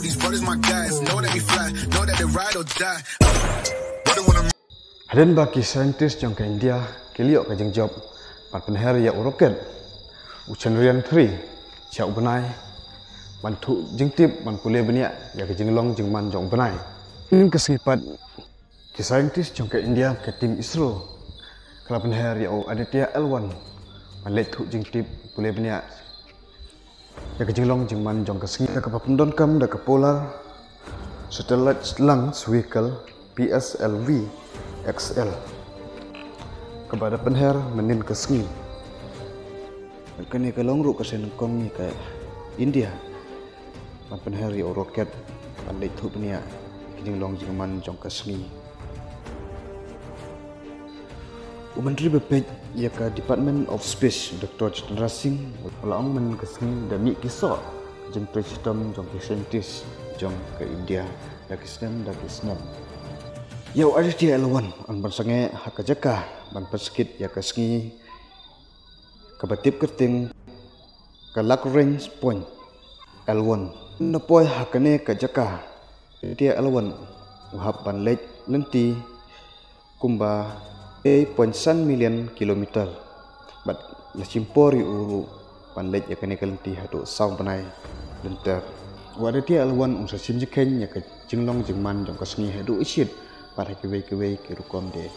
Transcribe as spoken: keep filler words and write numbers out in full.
These brothers my guys, know that we fly, know that they ride or die. What do wanna Hadien ba ki scientist jong ka India ki la ïoh ka jingjop ban pynher ïa u rocket u Chandrayaan three sha u bnai ban thuh jingtip ban pule bniah ïa ka jinglong jingman jong u bnai. Nin ka sngi pat ki scientist jong ka India ka team ISRO ka la pynher ïa u Aditya L one ban leit thuh jingtip pule bniah ïa ka jinglong jingman jong ka sngi. Kaba pyndonkam da ka Polar Satellite Launch Vehicle, P S L V X L, kaba da pynher mynnin ka sngi. Kane ka long ruh ka seng nyngkong ïa ka India ban pynher ïa u rocket ban leit thuh bniah ïa ka jinglong jingman jong ka sngi. U Myntri ba peit ïa ka Department of Space, Doctor Jitendra Singh, u la ong mynnin ka sngi da mih ki soh ka jingtrei shitom jong ki scientist jong ka India da ki snem da ki snem. Ïa u Aditya L one yn pynsangeh ha ka jaka ban pynskit ïa ka sngi kaba tip kyrteng ka Lagrange Point L one. Na poi ha kane ka jaka, Aditya L one u hap ban leit lynti kumba eight point san million kilometer. Bad la shim por ïa u ruh ban leit ïa kane ka lynti haduh saw bnai lynter. U Aditya L one un sa shim jingkheiñ ïa ka jinglong jingman jong ka sngi haduh i shit bad ha kiwei kiwei ki rukom de.